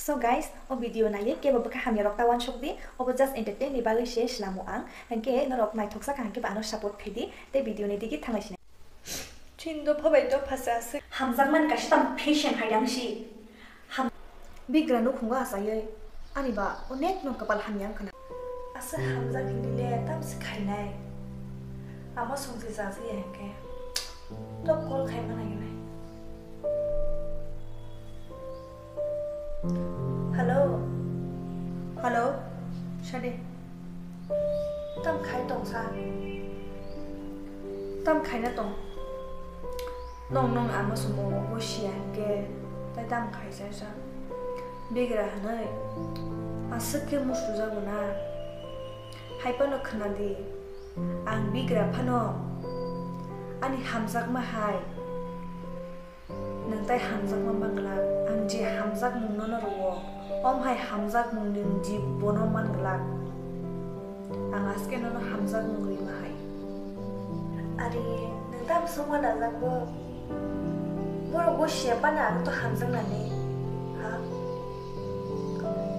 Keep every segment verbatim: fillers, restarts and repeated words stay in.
So guys, o video naiwi kebo bwkha hamya rok ta wansuk di, obo just entertain ni bagwi se slamo ang. Hwnkhe norok naithok sakha hwnkhe ba ano support khaidi, tei video ni digi thanglai sinai. Chin dopha bai dopha se aswk. Hamjakmani kaisa tamo fashion hai dang si. Ham-, bigra nukhungo achaiwi ani ba onek no kwpal hamya wngkha na. Aswk hamjak hinwi le tamsi khainai. Amo songsi jaji ya hwnkhe. Tok call khaima naiwi nai. Hello. Hello. Sade. Tam khai tong sa? Tam khaina tong? Nong nong amo sumo bo siya hwnkhe tai tam khai sa sa. Bigra hwnwi aswk khe musujago na. Hai phano khna di. Ang bigra phano ani hamjakma hai. Nwng tai hamjakma manglak, ang je hamjakmungno no rwo, om hai hamjakmungni jibono manglak. Ang aske nono hamjakmung rwima hai. Ari, nwng tamo songma dajak bo? Borok bo siya pana ang to hamjaknani, ha?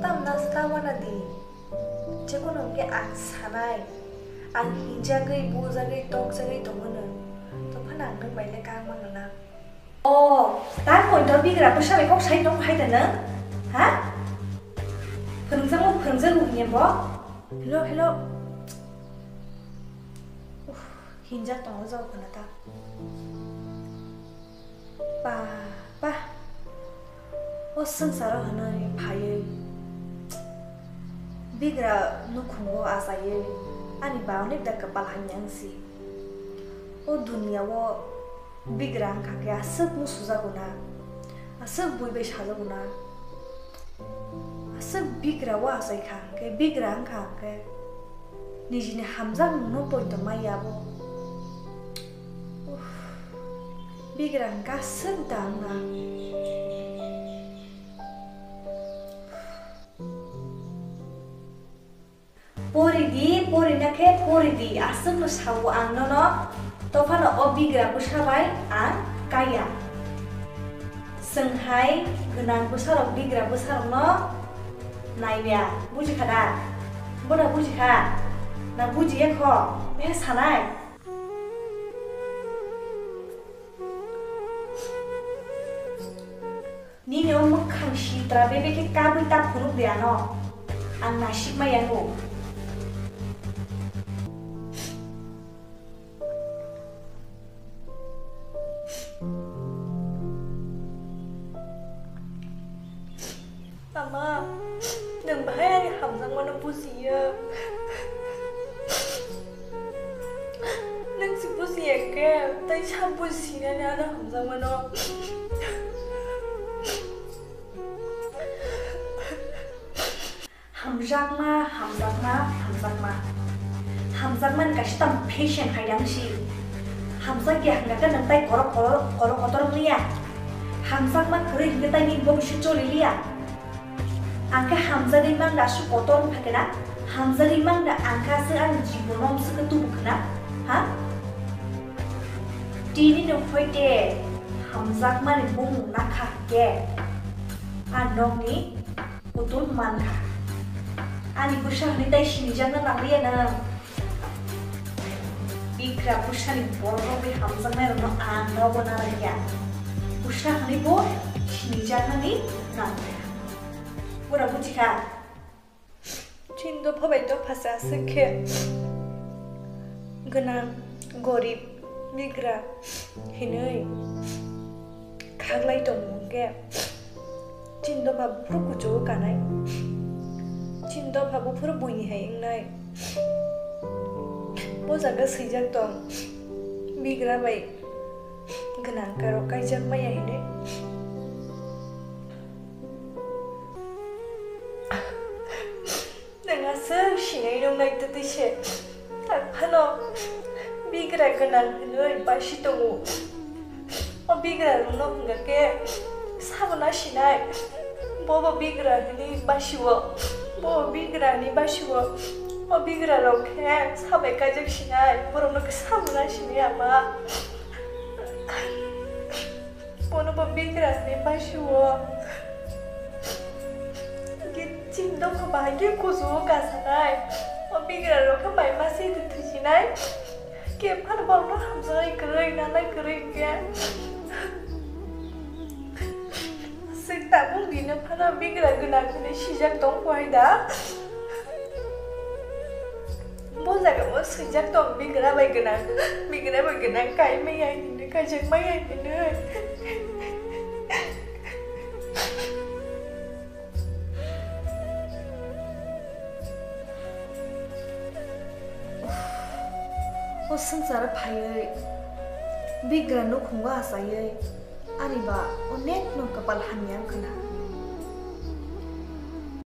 Tam nasa ta wana di. Jekono hwnkhe ang sanai, ang hinjagwi, bujagwi, tokjagwi tongmano, to phano ang nwng bai le kang manglak. O, ta poito bigra bwsa bai kok sai tong hai da nwng? Ha? Phwrwngjakma phwrwngjago hwnwi bo? Hello, hello. Uff, hinjak tongo jao khwna ta. Pa, pa. O swngcharo hwnwi phaiwi bigra nukhungo achaiwi ani ba onek da kwpal hamya wngsi. O duniya o bigra wngkha khe aswk musujago na, aswk bui bai sajago na, aswk bigra o achai kha hwnkhe, bigra wngkha hwnkhe nijini hamjakmungno poito maya bo. Uff, bigra hwnkhe aswk da wngna. Pori di, pori na khe pori di, aswk no sao ang nono, tophano o bigra bwsa bai ang kaya. Chwng hai gwnang bwsarok, bigra bwsarokno naiya, buji kha da? Boda buji kha? Na buji ya kho? Beha sanai? Nini o mwkhang sitra bebekhe kabwi ta phunuk de ano. Ang nasikma yango. Ama, nwng bahai ani hamjakmano bujiya. Nwng se bujiya khe, tei sa bujisinani ano hamjakmano. Hamjakma, hamjakma, hamjakma. Hamjakmani kaisa tamo fashion hai dang si. Hamjakya hwnkha khe nwng tai korok, korok, korok kotor wngya. Hamjakma kwrwi hwnkhe tai nini bo bisi choli liya. Ang khe hamjagwi mangda aswk kotor wngkha khe na? Hamjagwi mangda ang khe aswk ani jibono amswk khe tubu khe na? Ha? Tini nwng hoi de hamjakmani bumung nakha hwnkhe a nokni Kutung mankha. Ani bwsa hwnwi tai sinijakna nangliya nwng. Bigra bwsani borok bai hamjaknairokno ang nogo narwkya. Bwsa hwnwi bo sinijaknani nangliya. Pura buchikha. Chini dopha bai dopha se aswk khe gwnang, gorib, bigra hinwi khaklai tongo hwnkhe, chini dopha buphuru kuchugo kanai, chini dopha buphuru buini hai wngnai. O jaga swijak tong, bigra bai gwnang karok kaijak maya hinwi. Nwng aswk sinai rwngnai twtwi se. Tak phano bigra gwnang hwnwi basi tongo. O bigra rwngno hwnkha khe sabo na sinai. Bobo bigra hwnwi basio. Bobo bigra hwnwi basio. O bigra rok khe sabai kaijak sinai. Borokno khe sabo na sinai ama. Bono bo bigra hwnwi basio. Chini dopha bahai khe kuchugo kasanai. O bigra rok khe bai ma si de thusinai. Khe phano borok no hamjaknai kwrwi, nanai kwrwi hwnkhe. Swk tabuk dino phano bigra gwnang hwnwi sijak tong phai da. Bo jaga o swijak tong bigra bai gwnang, bigra bai gwnang kai mai ai hwnwi, kaijak mai ai hwnwi. O swngcharo phaiwi bigra nukhungo achaiwi ani ba onekno kwpal hamya wngkha na.